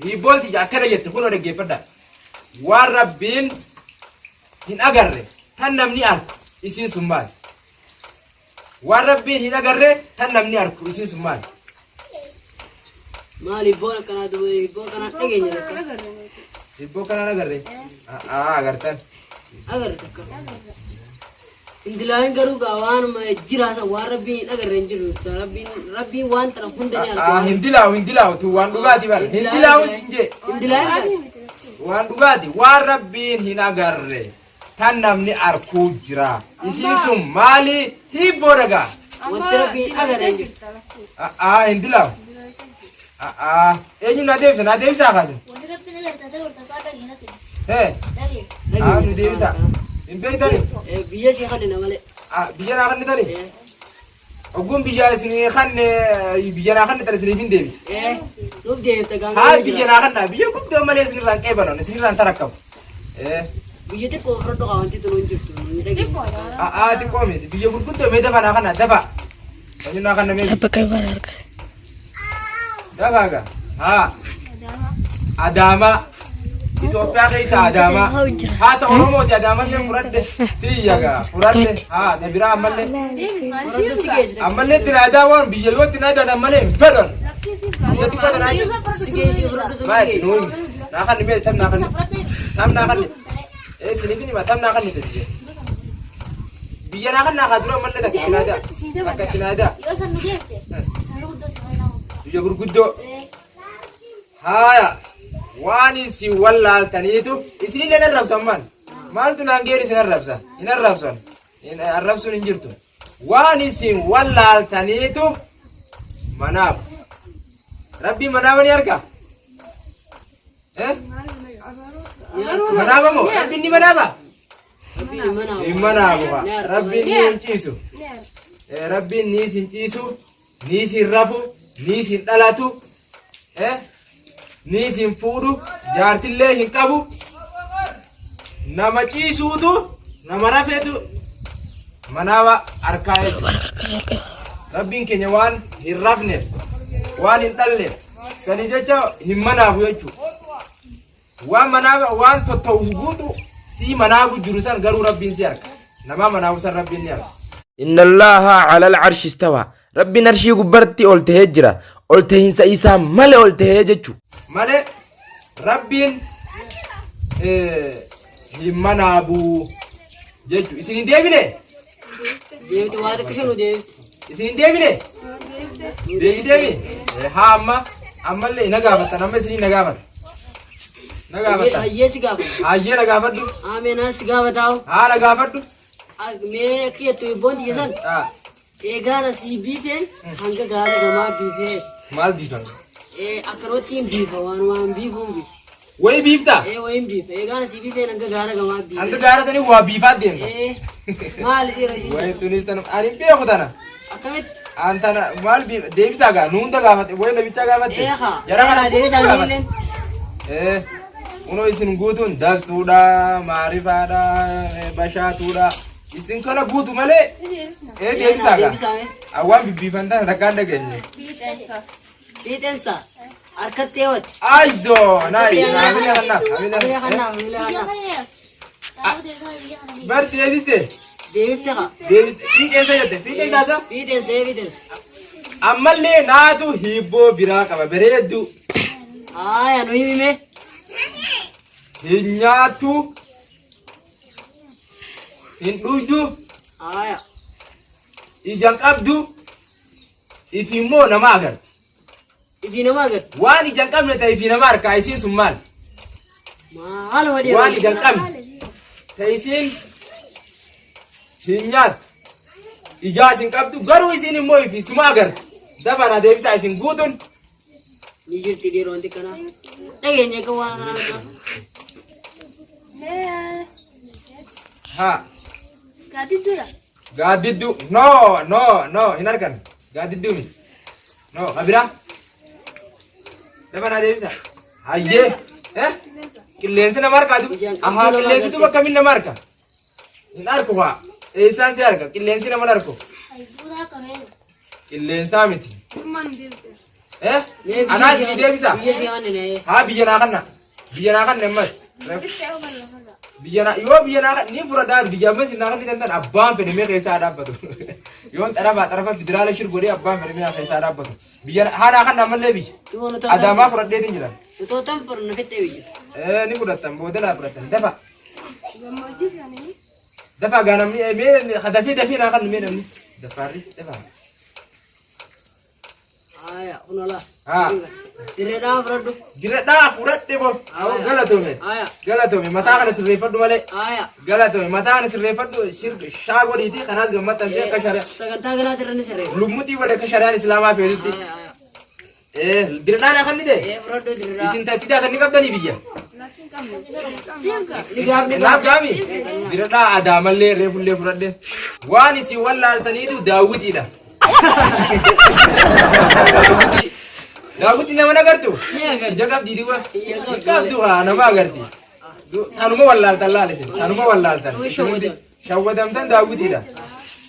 Hiibboon tiyya akkana jette kunoo dhaggeeffadhaa. Waan Rabbiin hin agarre tan namni arku isiin sun maali? Waan Rabbiin hin agarre tan namni arku isiin sun maali? Maali hibboon akkanaa duba hibboo akkanaa dhageenya takka. Hibboo kanaan agarre? Aa agartan. Agarre takka. Indilaahin garuu gaa waanuma jiraasa waan rabbiin hin agarre hin jiru. Rabbiin rabbiin waan tana hunda ni Aa arga. hin dilaawu hin dilaawu tun waan dhugaati bara. Hin dilaawu sin jee. Indilaahin gaa. Waan dhugaati waan Rabbiin hin agarre tan namni arkuu jira. Isiin sun maali? Hibboo dhagaa. Wanti rabbiin hin agarre hin jiru. Aa hin dilaawu. Aa eenyu naa deebisa naa deebisaa kaase. Wanti rabbiin agarta ta'e hortafaa dhagee natti. Hee Dhagee. aa nu deebisa. Hin beektani? Biyya sii kannina malee. Aa biyya naa kannitani? Ogguun biyya isinii kanne biyya naa kannitan isiniif hin deebisa. Nuuf deebifta gaanga. Haa biyya naa kannaa biyya guddoo malee isinirraa hin qeebalan isinirraa hin tarakkamu. Biyya xiqqoo ofirra dhokaa wanti tun hin jirtu. Hin dhageenye. Aa xiqqoo miti biyya gurguddoo mee dafa naa kannaa dafa. Eenyu naa kanna mee? Bakka bara harka. Dafa gaa. Haa. Adaamaa. Itoophiyaa keessa Adaamaa. Haa ta'u Oromooti Adaamallee fudhadhe. Biyya gaa fudhadhe. Haa ta biraa ammallee. Horadhu si geessite. Ammallee itti naadaa waan biyya yoo itti naadaa malee hin fedhan. Biyya xiqqoo tanaa jechuudha. Si geessi horadhu tun si Maali geessi. nuun naa kanni mee tam naa kanni tam naa kanni ee siniifin hima tam naa kanni tati biyya naa kannaa kaa dura ammallee takka itti naadaa takka itti naadaa Yoo san nu geesse, san guddoo si fayyadamu. biyya gurguddoo haaya waan isin wallaaltaniitu isinillee nan arrabsan maal maaltu naan geen isin arrabsa hin arrabsan hin arrabsuun hin jirtu waan isin wallaaltaniitu manaaf rabbii manaama ni arga Eh? Manaaba moo? Rabbiin ni manaaba? Rabbiin hin manaabu. Hin manaabu haa. Ni arga Rabbiin ni malee. hin ciisu. Rabbiin ni hin ciisu, ni hin rafu, ni hin dhalatu, ni hin fuudhu, jaartillee hin qabu. Nama ciisuutu, nama rafeetu manaaba harkaa jechuudha. Rabbiin keenya waan hin rafneef, waan hin dhalleef, sanii jecha hin manaabu jechuudha. Waan manaaba waan totta'u guutu sii manaabu jiru san garuu Rabbiin si arga. Namaa manaabu san Rabbiin ni arga. Inna Allaaha alal arshi istawa. Rabbiin arshii gubbarratti ol tahee jira. Ol tahiinsa isaa malee ol tahee jechu. Malee Rabbiin hin manaabu jechu. Isin hin deebine? Deebite waa xiqqisho nu deebite. Isin hin deebine? Deebi deebi. Haa amma ammallee na gaafattan amma isin na gaafatan. Na gaafattan. Hayyee si gaafata. Hayyee na gaafadhu. Ameen haa si gaafataa'u. Haa na gaafadhu. Mee akka jettu hibboon tiyya san Haa. eegaara sii biifeen hanga gaara gamaa biifee Maal biifan? akkanumatti hin biifa waan waan biifuun biifa. Wayi biiftaa? Ee wayiin biifa eegaara sii biifeen hanga gaara gamaa biife. Hanga gaara sanii waa biifaa deemta. Ee maali dhiira ishii Wayi tunis tana ani hin beeku tana. akkamitti? An tana maal biifa deebisaa gaa nu hunda gaafate wayi nabichaa gaafatte. Ee haa. Jara kana Ee deebisaa guutuu gaafate. miilleen. Ee kunoo isin guutuun dastuudha maarifaadha bashaatuudha isin kana guutu malee ee deebisaa gaa. Deebisaa mee. Awwaan bibbiifan tana takkaan dhageenye. Fiixeensa harkatti eewwati. Ayzo nayi hamilee kannaaf Hamilee hamilee kannaaf hamilee Biyya kannaaf. kana Qaama deebisaa biyya kana. Bar deebiste Deebifte haa. deebiste fiixeensa jette fiixeensa isa Fiixeensa ee fiixeensa. ammallee naatu hiibboo biraa qaba bareedduu Haaya nu himime. hin nyaattu hin dhugdu Haaya. ija hin qabdu ifi immoo nama agarti. Ifii nama agarti. Waan ija hin qabne ta'e ifii nama harkaa isiin sun maal? Maal walii Waan ija hin qabne ta'e isiin hin nyaattu. Ijaas hin qabdu garuu isiin immoo ifii suma agarti. Dabara deebisaa isin guutuun Ni jirti dhiiroo wanti kanaa. Dhageenya akka waan kanaa. haa Gaaddidduudha. gaaddidduu no no no hin argan gaaddidduu miti no kabira dabanaa deebisa hayyee eh qilleensi nama harkaa du ahaa qilleensi duuba akkamiin nama harka hin arku haa eessaan si harka qilleensi nama hin arku Albuudaa qabee. qilleensaa miti Dhummaan deebise. Eh? Anaa isin deebisa. Biyya si kannine. Haa biyya naa kanna. Biyya naa kanna ammas. Biyya naa yoo biyya naa ni fudhadhaa biyya ammas naa kanni danda'an abbaan fedhe mee keessaa dhaabbatu. Yoon xarafaa xarafa federaala shir godhee abbaan fedhe mee keessaa dhaabbatu. Biyya haa naa kanna ammallee biyya. Adaamaa fudhadheetiin jira. Utoo tan furna fixxee biyya. Eh ni fudhattan booda laa fudhattan dafa. Dafa gaa namni mee dafii dafii naa kanna mee namni. Dafaarri dafa. Aya, kunoo Haa. Dirreedhaa fudhadhu. Diradhaa fudhadhe bo. Aya. Galatoomi. Aya. Galatoomi mataa kana sirreeffadhu malee. Aya. Galatoomi mataa kana sirreeffadhu shaa godhiiti kanaas gammaxxansee akka shari'a. Sagantaa ganaati irra ni sirreeffa. Lummuxii godhe akka shari'aan islaamaa feetutti. Aya, aya. Eh diradhaan akka inni ta'e. Ee, fudhadhu dirreedhaa. Isin tatti daatan ni qabdanii biyya. Ni gaafni Naaf gaami. Diradhaa adaamallee reefullee fudhadhe. Waan isin wallaaltaniitu daawwitiidha. Daawwitii nama nagartu? Ni agarti. Ija qabdii duuba. Ija qabdi. Qabdu haa nama agarti. Tanuma wallaaltan laal isin. Tanuma wallaaltan. Nuyi shawwadam. Shawwadamtan daawwitiidha.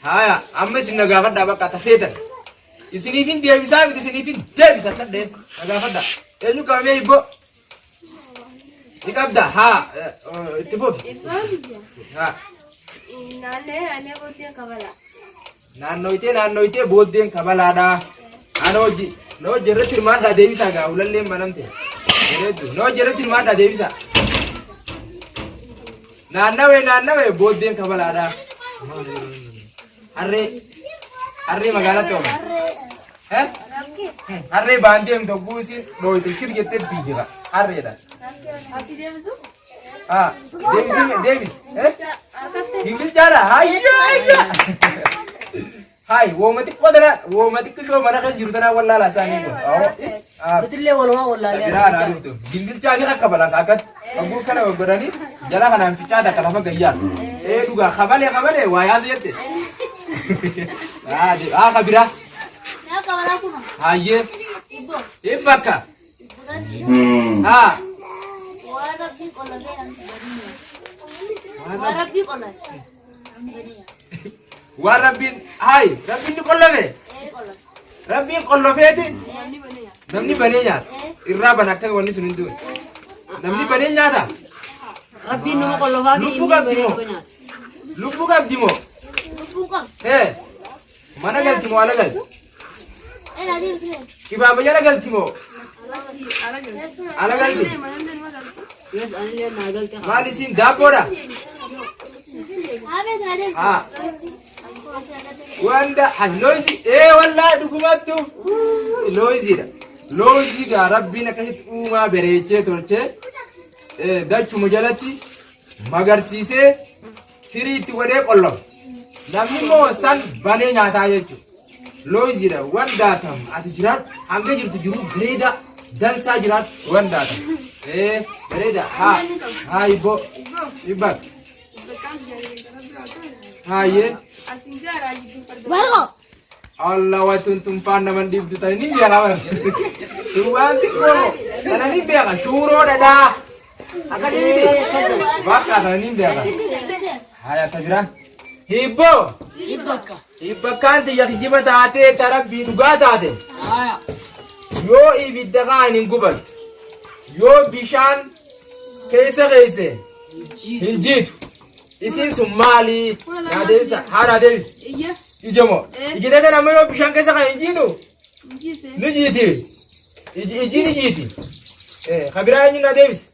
Haaya amma isin na gaafadhaa bakka tafeetan. Isiniifin deebisaa miti isiniifin deebisa tadhee na gaafadhaa. Eenyu qabamee hibboo? Ni qabda haa itti fufi. Haa. Naannoyitee naannoyitee booddeen kabalaadha. Ana hojii na hojii irratti hirmaadhaa deebisaa gaa ulalleen banamte. Bareeddu na hojii irratti hirmaadhaa deebisaa. Naannawee naannawee booddeen kabalaadha. Harree harree magaalatti oolan. Eh? Harree baan deemtu hogguu isiin dhooyte shir jettee fiigira. Harreedha. Haa deebisi deebisi. Eh? Gingilchaadha. Hayya hayya. Hayi wooma xiqqoo tana wooma xiqqishoo mana keessa jiru tanaa wallaalaa isaanii kun. Awoo ich. Nutillee walumaa wallaalee. Biraa naa dhuftu. Gingilchaa ni kakkabalan akkatti. Hogguu kana godhanii jala kanaan ficaa takka lafa gayyaas. Ee dhugaa kabalee kabalee waa yaasa jette. Haa kabiraa. Hayyee. Bakka. Haa. Waan rabbiin hayi rabbiin ni qollafe. Rabbiin qollofeeti namni banee nyaata. Irraa bana akka wanni sun hin duune. Namni banee nyaata. Rabbiin nama qollofaa fi Lubbuu inni qabdi banee moo? tokko nyaata. Lubbuu qabdi moo? Ee. Mana galti moo ala galti? Kibaaba jala galti moo? Ala galti. Yes, anillee naa galte. Maal isiin daabboodha? Haa. Wanda looyizii ee wallaa dhugumattu looyiziidha. Looyizii gaa rabbiin akkasitti uumaa bareechee tolchee dachuma jalatti magarsiisee firii itti godhee qollofa. Namni immoo san banee nyaataa jechuudha. Looyiziidha wandaatam ati jiraadhu hanga jirtu jiruu bareedaa dansaa jiraadhu wandaatam. Ee bareeda haa haa ibboo ibbaa haayee. Allah watun tumfaan naman dhiibdu tani ni beeka bara. Waan xiqqoo tana ni beeka shuuroo dhadhaa. Akka dhiibiti. Bakka tana ni beeka. Haya ta biraa. Hibboo. Hibbakka. Hibbakkaan tiyya kijiba taatee ta rabbii dhugaa taate. Haya. Yoo ibidda kaan hin gubattu. Yoo bishaan keessa keesse hin jiitu. Isiin sun maali? Naa deebisa. Haa naa deebisi. Ija. Ija moo? Eh. Iji teetan amma yoo bishaan keessa kan hin jiitu? Jiite. Ni jiiti. Iji iji ni jiiti. Eh, kan biraa eenyu naa deebisi?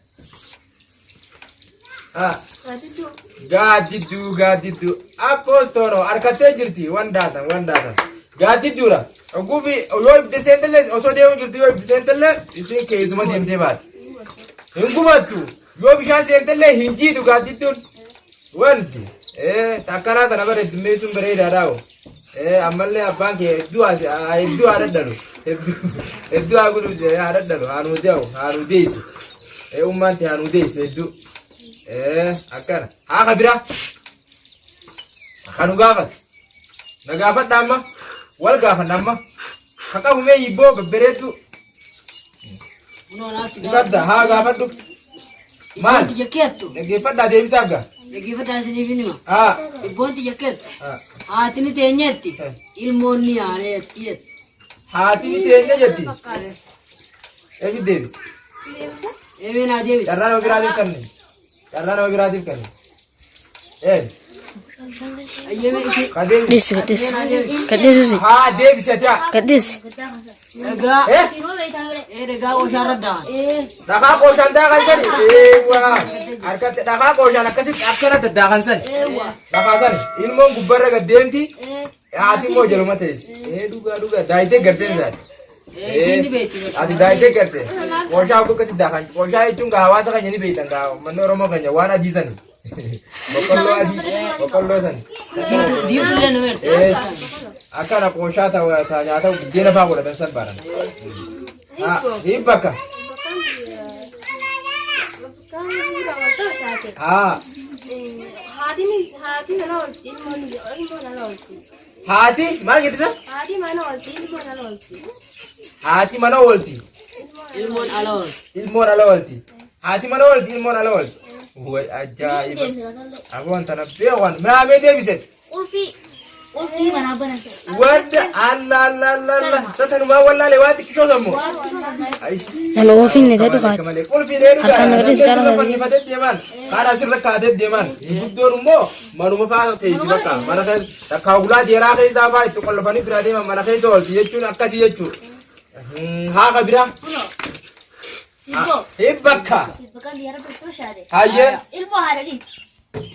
Ah, Gaaddidduu. gaaddidduu gaaddidduu. Appoostoono harkattee jirti wan daatan wan daatan. Gaaddidduudha. Ogguufi yoo ibidda seentellee osoo deemu jirtu yoo ibidda seentellee isiin keessuma deemtee baati. Hin gubattu. Yoo bishaan seentellee hin jiitu gaaddidduun. Wanti takkanaa tana bara heddummeessuun bareedaadha hoo. Ammallee abbaan kee hedduu hedduu haa dadhalu. Hedduu haa godhu haa dadhalu haa nuu dee'u haa nuu deessu. Ummaan tee haa nuu deessu hedduu. Akkana haa ka biraa. Ka nu gaafate. Na gaafadha amma wal gaafanna amma. Ka qabu mee hibboo babbareedduu. Kunoo naas Ni qabda haa gaafadhu. Maal? Ibboon tiyya keettu. Dhaggeeffadhaa deebisaaf gaa. Dhaggeeffadhaa isiniif hin hima. Haa. Ibboon tiyya keettu. Haa. Haatini teenyeetti. Eh. Ilmoon ni yaaneetti jettu. Haati ni teenya jetti. Eenyu deebise? Eemee naa deebise. Carraa nama biraatiif kenni. Carraa nama biraatiif kenni. Ee. Ayyemee isin. Ka deebise. Gadhiisi gadhiisi. Gadhiisusi. Haa deebise ati haa. Gadhiisi. Dhagaa. Eh? Ee dhagaa qooshaa irra daakan. Dhakaa qooshaan daakan sani. Eewwa. Harkatti dhakaa qooshaan akkasitti akkana daddaakan sani. Dhakaa sani. Ilmoon gubbarra gad deemti. Haati immoo jaluma teessi. Ee dhugaa dhugaa daayitee gartee isaati. Isiin ni beekti. Ati daayitee gartee. Qooshaa akkasitti daakan. Qooshaa jechuun gaa hawaasa keenya ni beektan gaa uummanni Oromoo keenya waan adii sani. Boqqolloo adii. Boqqolloo sani. Diimtullee nu erti. Ee akkana qooshaa ta nyaata buddeena fa'aa godhatan san baran. Hin bakka. Haa. Haati mana oolti ilmoon ilmoon ala oolti. Haati maal jettisa? Haati mana oolti ilmoon ala oolti. Haati mana oolti. Ilmoon ala oolti. Ilmoon ala oolti. Haati mana oolti ilmoon ala oolti. Way ajaa'iba. Aboon tana beekan maamee deebise. Qulfii qulfii manaa banate. Wadda alla alla alla alla satanumaa wallaalee waa xiqqishoo sammoo. Nama ofiin ni dhugaati. Malee qulfii dheeru Harkaan gaara. nama Sirra dhiisee fannifatee deeman. Karaa sirra kaatee deeman. Guddoon immoo manuma fa'aa teessi bakka. Mana keessa takkaa hulaa dheeraa keessaa fa'aa itti qollofanii biraa deeman mana keessa oolti jechuun akkasii jechuudha. Haaqa biraa. Hibboo. Hin bakka. Bakka dhiyaara tokko shaade. Hayyee. Ilmoo haadha dhiiti.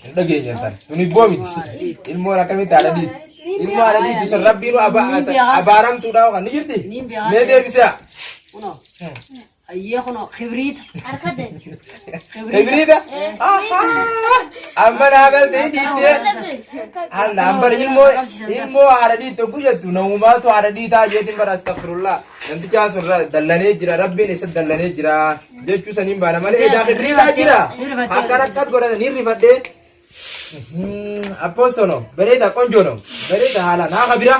Hin dhageenye tan. Tun hibboo miti. Ilmoon akkamitti haadha dhiiti. Ilmoo haadha dhiitu sun rabbiinu abaaramtuudha yookaan ni jirti. Niin beekaa. Mee deebisaa. Kunoo. Ayyee kunoo kibriita. Harka dee. Kibriita. Amma naa galtee dhiittee. Alla bara ilmoo ilmoo haadha dhiitu guyyattu namumaatu haadha dhiitaa jeetiin bara astaghfirullah. Namticha sun dallanee jira rabbiin isa dallanee jira jechuu saniin baana malee edaa kibriitaa jira. Akkan akkas godhatan hin rifadhee. Appostono bareeda qonjono bareeda haalaan haa kabira.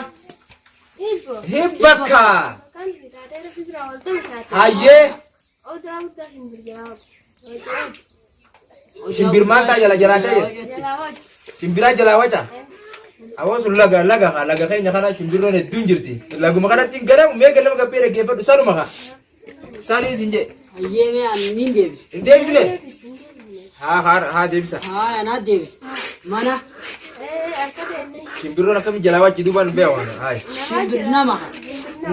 Hibboo. Hibbakka. Kan taatee rabbi biraa ol ta'u taate. Hayyee. Odaa guddaa shimbir jalaa oolti. Shimbir maal ta'a jala jalaa ta'e? Jalaa oolti. Shimbiraa jalaa waca. Awwa sun laga laga haa laga keenya kana shimbirroon hedduun jirti. Laguma kanatti hin galamu mee galama gabbee dhaggeeffadhu sanuma haa. Sanii sin jee. Ayyee mee ani niin deebise. Hin deebisne? Haa haa haa deebisa. Haa anaa deebise. Mana Harka deemne. Shimbirroon akkamiin jalaa wachi duubaan hin beeku. Hayi. shimbir nama.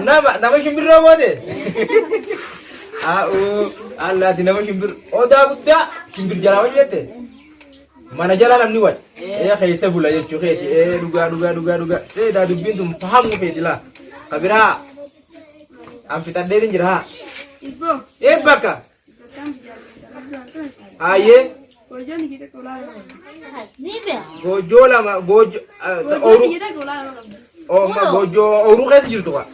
Nama nama shimbirroo boote. Haa allaati nama shimbir odaa guddaa shimbir jalaa wachi jette. Mana jala namni waca. Ee keessa bula jechuu keeti. Ee dhugaa dhugaa dhugaa dhugaa. Seedaa dubbiin tun fahamuu feeti laa. Kabiraa. An fixadheetin jira haa. Hibboo. Ee bakka. Bakkaan biyyaa rabbi ol ta'u taate. Hayyee. Gojoon ijji tokko ulaa lama qabdi. Ni beeka. Goojjoo lama goojjoo. Gojoon ijji tokko ulaa lama qabdi. Goojjoo ooruu keessa jirtu kaa.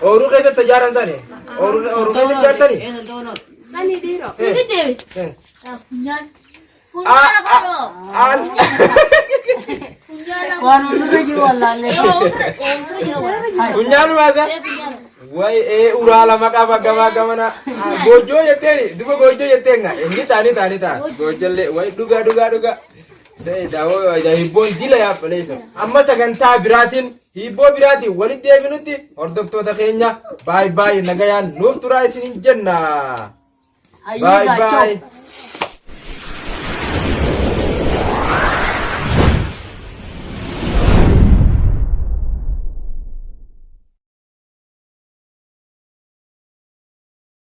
Ooruu keessatti ijaaran sani. Ooruu keessa ijaartani. Eessa ta'uun oolu? Sani dhiiroo. Eh. Ni deebise. Eh. Funyaan. Ah, Funyaan ah, afaan al. Funyaan afaan. Waan nurra jiru wallaallee. Funyaan baasa. Way ee uraa lama qaba gamaa gamana. Goojjoo jetteeni duba goojjoo jetteen gaa inni taani taani taa goojjollee way dhugaa dhugaa dhugaa. Seedaa woo hibboon dila yaaffaleessa. Amma sagantaa biraatiin hibboo biraatiin walitti deebinutti hordoftoota keenya baay baay nagayaan nuuf turaa isiniin jenna. Ayyee Baay gaachoo. baay.